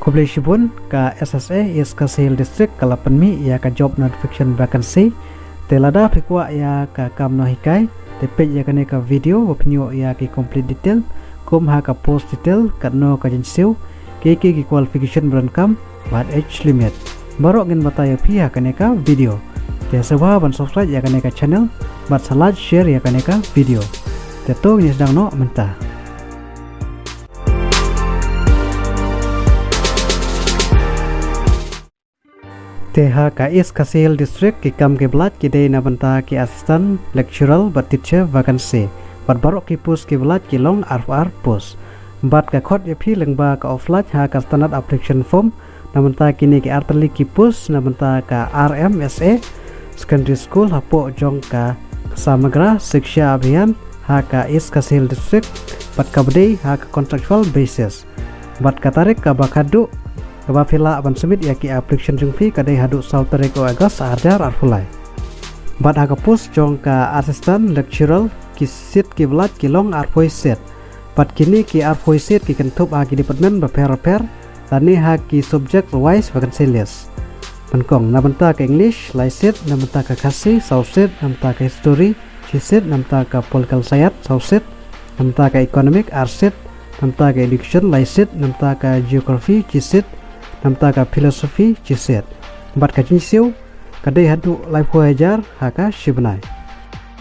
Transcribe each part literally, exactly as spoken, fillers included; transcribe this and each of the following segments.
Khublei shibun. Ka S S A East Khasi Hills District ka la pynmih ïa ka job notification vacancy. Te lada phi kwah ïa ka kam nonghikai, te peit ïa kane ka video ba phin ïoh ïa ki complete detail, kum ha ka post detail, katno ka jingsiew, kiei kiei ki qualification ba donkam, bad age limit. Baroh ngin batai ïa phi ha kane ka video. Te sngewbha ban subscribe ïa kane ka channel, bad sa like share ïa kane ka video. Te to ngin sdang noh mynta. Te ha ka East Khasi Hills District ki kam ki blad ki dei na bynta ki assistant lecturer bad teacher vacancy. Bad baroh ki post ki blad ki long arphew ar post. Bad ka khot ïa phi lyngba ka offline ha ka standard application form na bynta kine ki artylli ki post na bynta ka R M S A, Secondary School hapoh jong ka Samagra Shiksha Abhiyan ha ka East Khasi Hills District, bad kaba dei ha ka contractual basis. Bad ka tarik kaba khadduh kaba phi lah ban submit ïa ki application jong phi ka dei haduh saw tarik u August ar hajar arphew lai. Bad ha ka post jong ka assistant lecturer ki seat ki blad ki long arphew seat. Bad kine ki arphew seat ki kynthup ha ki department bapher bapher lane ha ki subject wise vacancy list. Nyngkong na bynta ka English lai seat, na bynta ka Khasi saw seat, na bynta ka History shi seat, na bynta ka Political Science saw seat, na bynta ka Economic ar seat, na bynta ka Education lai seat, na bynta ka Geography shi seat, na bynta ka Philosophy shi seat. Bad ka jingsiew ka dei haduh laiphew hajar ha ka shi bnai.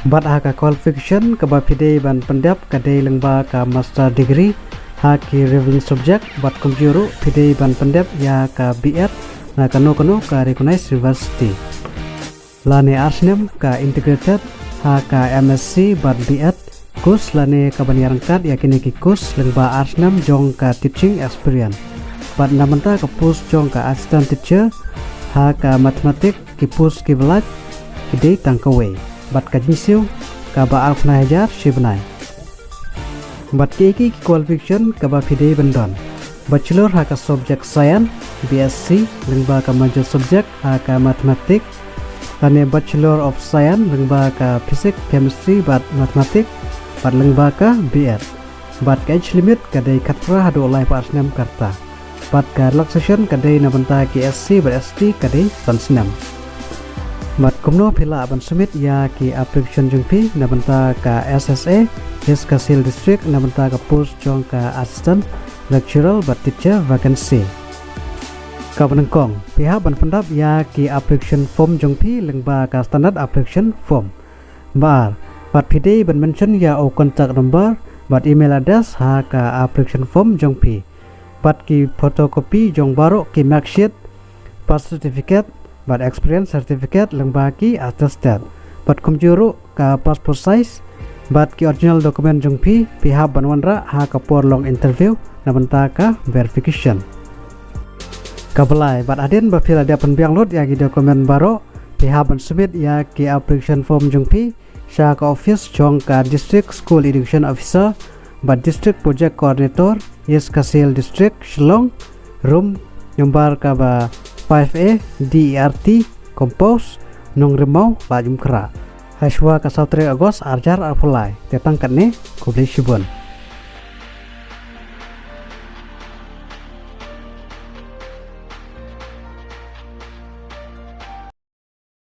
Bad ha ka qualification kaba phi dei ban pyndep ka dei lyngba ka master degree ha ki relevant subject, bad kumjuh ruh phi dei ban pyndep ïa ka B Ed na kano kano ka recognized university. Lane ar snem ka integrated ha ka M S C bad B Ed course lane kaban ïaryngkat ïa kine ki course lyngba ar snem jong ka teaching experience. Bad na bynta ka post jong ka assistant teacher ha ka mathematics ki post ki blad ki dei tang kawei. Bad ka jingsiew kaba arphew hajar shi bnai. Bad kiei kiei ki qualification kaba phi dei ban don: Bachelor ha ka subject Science, B S C lyngba ka major subject ha ka Mathematics, lane Bachelor of Science lyngba ka Physics, Chemistry bad Mathematics, bad lyngba ka B Ed. Bad ka age limit ka dei khatphra haduh laiphew ar snem ka rta. Bad ka relaxation ka dei na bynta ki S C bad S T ka dei san snem. Bad kumno phi lah ban submit ïa ki application jong phi na bynta ka S S A East Khasi Hills District na bynta ka post jong ka assistant lecturer bad teacher vacancy. Kaba nyngkong, phi hap ban pyndap ïa ki application form jong phi lyngba ka standard application form. Ba ar, bad phi dei ban mention ïa u contact number bad email address ha ka application form jong phi. Bad ki photocopy jong baroh ki marksheet, birth certificate bad experience certificate lyngba ki attested. Bad kumjuh ruh ka passport size bad ki original document jong phi, phi hap ban wanrah ha ka por long interview na bynta ka verification. Kaba lai, bad hadien ba phi la dep pynbiang lut ïa ki document baroh, phi hap ban submit ïa ki application form jong phi sha ka office jong ka District School Education Officer bad District Project Coordinator, East Khasi Hills District, Shillong, room number kaba five A, D E R T Compound, Nongrimaw, Laitumkhrah, hashwa ka saw tarik August ar hajar arphew lai. Te tang katne, khublei shibun.